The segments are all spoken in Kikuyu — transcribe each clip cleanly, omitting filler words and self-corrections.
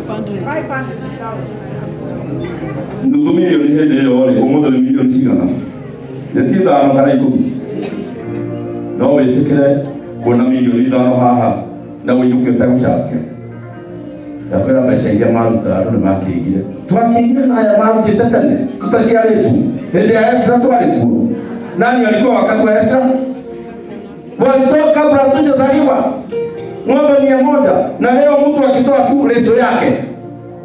500,000. Nuthu milioni hĩndĩ ĩyo rĩ, ũmũthĩ nĩ milioni cigana? Nĩ ti ithano kana 10? No wĩtĩkĩre kuona milioni 5 haha na ũinũke ũtegũcakia? Ndakwĩra mbeca iria marutaga andũ nĩ makĩigire. Twakĩigire na aya marutĩte tene tũtaciarĩtwo. Hĩndĩ ya Ezra twarĩ kuo. Nani alikuwa wakati wa Ezra? Walitoa kabla hatujazaliwa ng'ombe 100, na leo mtu akitoa tu leso yake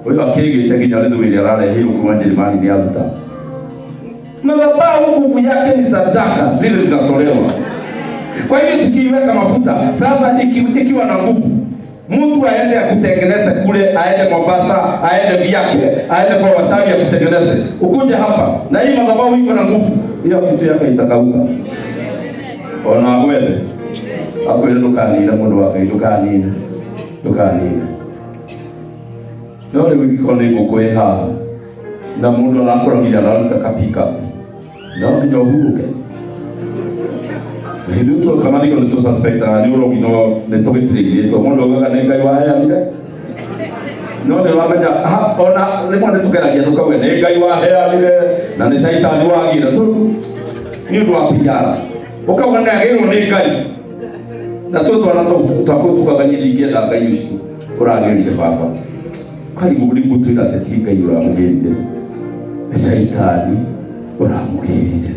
huyo akĩgĩte nginya rĩthũ ĩrĩa arareheirwo kuma Njĩrĩmani nĩ aruta. Madhabahu nguvu yake ni sadaka zile zinatolewa. Kwa hiyo tukiiweka mafuta sasa ikiwa na nguvu, mtu aende akutengeneze kule, aende Mombasa, aende vyake, aende kwa wachawi akutengeneze, ukuje hapa na hii madhabahu iko na nguvu, hiyo kitu yake itakauka. Ona gwethe akwire ndukanine mundu wa Ngai, ndukanine, ndukanine. No rĩu ingĩkorwo nĩ ngũkũ ĩ haha na mũndũ arakũra nginya araruta kapika, no nginya ũhurũke. Na ithuĩ tuoka mathiko nĩ tũsuspectaga nĩ ũrogi, no nĩ tũgĩtirĩirĩtwo. Mũndũ augaga nĩ Ngai waheanire, no nĩ ũramenya ona rĩmwe nĩ tũgeragia tũkauga nĩ Ngai waheanire na nĩ caitani wagire tu nĩ ũndũ wa PR, ũkauga nĩ agĩrwo nĩ Ngai. Na tũ twana twaku tugaga niĩ ndingĩenda Ngai ũcio ũragĩrire baba. Karigũ nĩ gũtwĩra atĩ ti Ngai ũramũgĩrire, nĩ caitani ũramũgĩrire.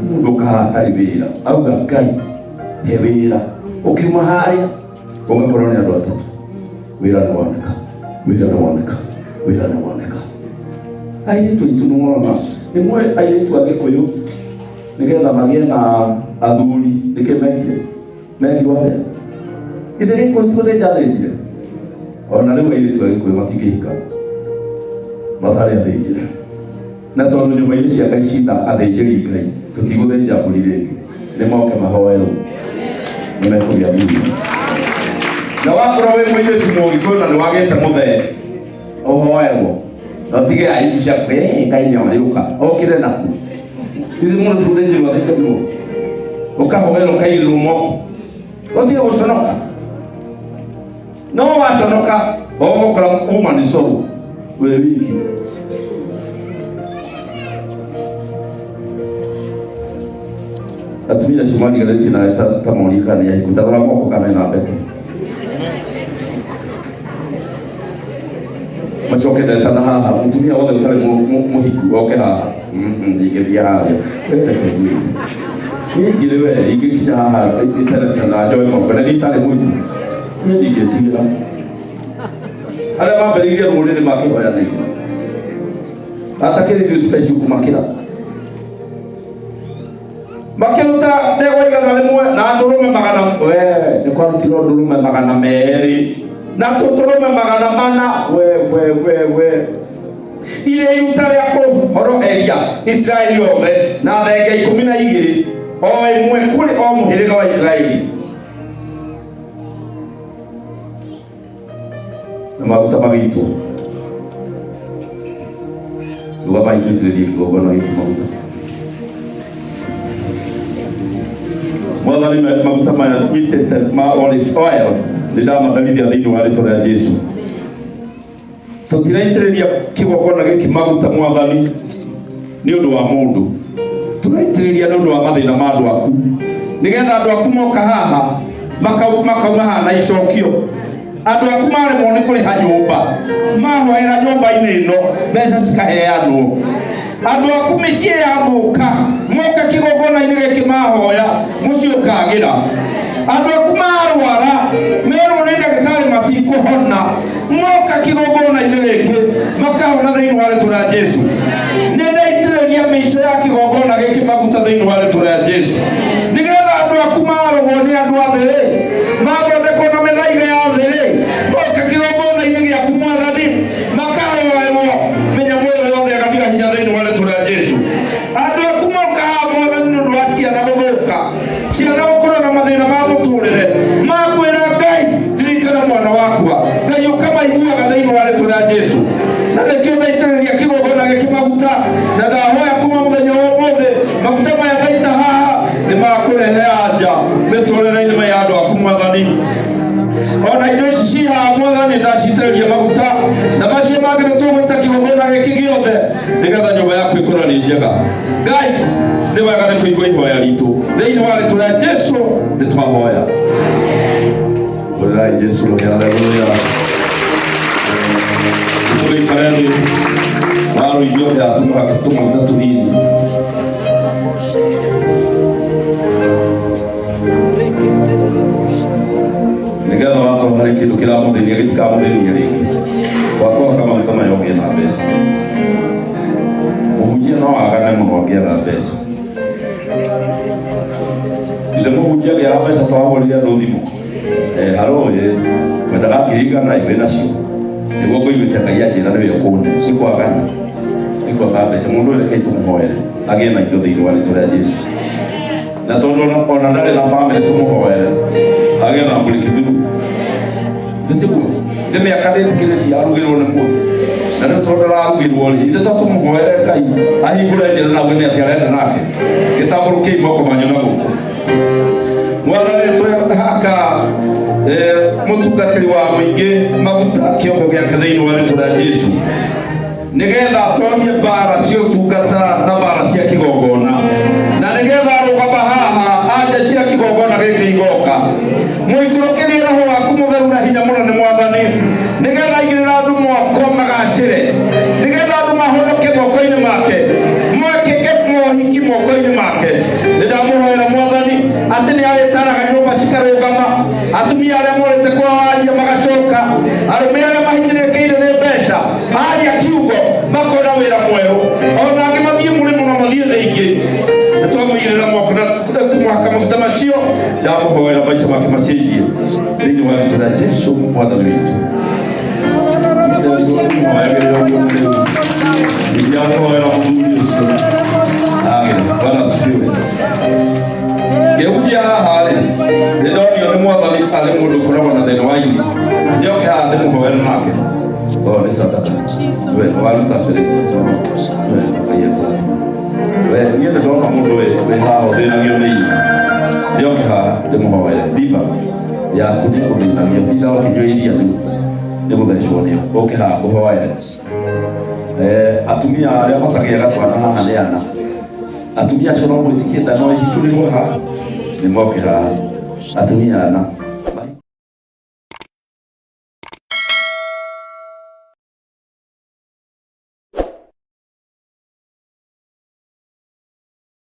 Mũndũ ũkaha atarĩ wĩra auga Ngai he wĩra, ũkiuma harĩa ũgakorwo nĩ andũ atatũ, wĩra nĩ woneka, wĩra nĩ woneka, wĩra nĩ woneka. Airĩtu aitũ nĩ wona nĩ mwe airĩtu a Gĩkũyũ nĩgetha magĩe na athuri nĩkĩ mekire mekirwo atĩa? Ithe Gĩkũyũ ti gũthĩnja athĩnjire, ona rĩu airĩtu a Gĩkũyũ matingĩhika matarĩ athĩnjire, na tondũ nyũmba-inĩ cia Ngai cina athĩnjĩri Ngai tũtigũthĩnja mbũri rĩngĩ, nĩ moke mahoerwo nĩ mekũgĩa thuri. Na wakorwo wĩ mũirĩtu Mũgĩkũyũ na nĩ wagĩte mũthee ũhoerwo, na ũtige aibu ciaku, Ngai nĩ arĩũka okĩre naku. Ithe mũndũ tũthĩnjĩrwo athĩnjagĩrwo ũkahoerwo ũkaigĩrĩrwo moko ũtige gũconoka. No waconoka ũgũkora uma nĩ cũrũ wĩ wiki. Atumia acio mariganĩtie nawe ta morie kana nĩ ahiku, ta rora moko kana mena mbete. Macoke ndetana haha mũtumia wothe ũtarĩ mũhiku oke haha. Ndingĩthiĩ harĩa we, reke ngwĩre niĩ ingĩrĩ we ingĩkinya haha ĩterete na njoe moko na niĩ itarĩ mũhiku, niĩ ndingĩtigĩra. Arĩa mambĩrĩirie rũrĩrĩ makĩhoyanĩire atakĩrĩ ithuĩ special kũmakĩra, makĩruta ndegwa 100 na ndũrũme magana, we nĩ kwarutirwo ndũrũme 200 na tũtũrũme 400, we we we we, irĩ iruta rĩa kũhoroheria Isiraeli othe, na thenge 12 o ĩmwe kũrĩ o mũhĩrĩga wa Isiraeli, na maguta magĩitwo. Rũgama itũitĩrĩrie kĩgongona gĩkĩ maguta. Mwathani, maguta maya nyitĩte ma olive oil nĩ ndamatharithia thĩinĩ wa rĩtwa rĩa Jesu. Tũtiraitĩrĩria kĩgongona gĩkĩ maguta Mwathani nĩ ũndũ wa mũndũ, tũraitĩrĩria nĩ ũndũ wa mathĩna ma andũ aku, nĩgetha andũ aku moka haha makauma haha na icokio. Andũ aku maremwo nĩ kũrĩha nyũmba, mahoera nyũmba-inĩ ĩno mbeca cikaheanwo. Andũ aku mĩciĩ yathũka, moka kĩgongona-inĩ gĩkĩ mahoya mũciĩ ũkagĩra. Andũ aku marwara merwo nĩ ndagĩtarĩ matikũhona, moka kĩgongona-inĩ gĩkĩ makahona thĩinĩ wa rĩtwa rĩa Jesu. Nĩ ndaitĩrĩria mĩico ya kĩgongona gĩkĩ maguta thĩinĩ wa rĩtwa rĩa Jesu, nĩgetha andũ aku marogwo nĩ andũ a thĩ rĩ, mathondekwo na mĩthaiga ya thĩ rĩ, moka kĩgongona-inĩ gĩaku Mwathani makahoerwo mĩnyamũ ĩyo yothe ĩgathira hinya thĩinĩ wa rĩtwa rĩa Jesu. Andũ aku moka haha Mwathani nĩ ũndũ wa ciana gũthũka, ciana gũkorwo na mathĩna ma mũtũrĩre, makwĩra Ngai ndirikana mwana wakwa, Ngai ũkamaiguaga thĩinĩ wa rĩtwa rĩa Jesu. Na nĩkĩo ndaitĩrĩria kĩgongona gĩkĩ maguta, na ndahoya kuma mũthenya wa ũmũthĩ maguta maya ndaita haha nĩ makũrehe anja mĩtũrĩre-inĩ ya andũ aku. Ona indo ici ci haha mwathani ndacitĩrĩria maguta na macio mangĩ nĩ tũgwĩta kĩgongona gĩkĩ gĩothe nĩgetha nyũmba yaku ĩkorwo nĩ njega. Ngai nĩ wega nĩ kũigua ihoya ritũ thĩinĩ wa rĩtwa rĩa Jesu nĩ twahoya. Hũrĩrai Jesu rũhĩ, haleluya. Tũgĩikare thĩ warũithio hĩa tũmũhake tũmaguta tũnini. Nĩgetha wakorwo harĩ kĩndũ kĩramũthĩnia gĩtikamũthĩnia rĩngĩ. Twakũhaka maguta maya ũgĩe na mbeca. Mũhunjia no agane mũno angĩaga mbeca. Ithe mũhunjia angĩaga mbeca twahũrire andũ thimũ. Haro ĩ wendaga ngiri igana ĩ wĩ nacio. Nĩguo ngũiguĩte Ngai anjĩra nĩwe ũkũne. Nĩ kwagana. Nĩ kwaga mbeca. Mũndũ ũyũ rekei tũmũhoere agĩe na indo thĩinĩ wa rĩtwa rĩa Jesu. Na tondũ ona ndarĩ na bamĩrĩ tũmũhoere agĩe na breakthrough. Nĩ tiguo? Nĩ mĩaka ndĩtĩkĩrĩtie arugĩrwo nĩ mũndũ. Na rĩu tondũ ararugĩrwo rĩ, ithuĩ to tũmũhoere Ngai ahingũre njĩra na wone atĩ arenda nake. Gĩtambũrũkiai moko manyu na gũkũ. Mwathani twehaka mũtungatĩri wa mũingĩ maguta kĩongo gĩake thĩinĩ wa rĩtwa rĩa Jesu nĩgetha atorie mbara cia ũtungata na mbara cia kĩgongona na nĩgetha arũgama haha anja cia kĩgongona gĩkĩ igoka mũikũrũkĩrie roho waku mũtheru na hinya mũno nĩ mwathani nĩgetha aigĩrĩra andũ moko magacĩre nĩgetha andũ mahonoke moko-inĩ make mwekĩke mohiki moko-inĩ make. Nĩ ndamũhoera mwathani atĩ nĩ arĩtaraga nyũmba cikarũgama, atumia arĩa morĩte kwa waria magacoka, arũme arĩa mahinyĩrĩrĩkĩire nĩ mbeca haria kiugo makona wĩra mwerũ, ona angĩ mathiĩ mũrĩmo na mathiĩ thĩ ingĩ. Nĩ twamũigĩrĩra moko na kũmũhaka maguta macio, ndamũhoera maica make macenjie thĩinĩ wa rĩtwa rĩa Jesu mwathani witũ. Ingĩakũhoera mũthuri ũcio. Amen. Bwana asifiwe. Ngĩhunjia haha rĩ, nĩ ndonio nĩ mwathani arĩ mũndũ ũkoragwo na thĩna wa ini. Nĩoke haha ndĩmũhoere nake. Oh, nĩ sadaka. We, waruta mbere. We, Ngai akũrathime. We, niĩ nĩ ndona mũndũ wĩ haha ũthĩnagio nĩ ini. Nĩoke haha ndĩmũhoere. Ndiba yaku nĩ kũthĩnagio, tinda ũkĩnyua iria rĩu nĩ gũthecwo nĩyo. Ũke haha ngũhoere. Atumia arĩa matagĩaga twana haha nĩ ana. Atumia acio no mwĩtĩkie nda no ihingũrĩrwo haha, nĩ moke haha. Atumia ana.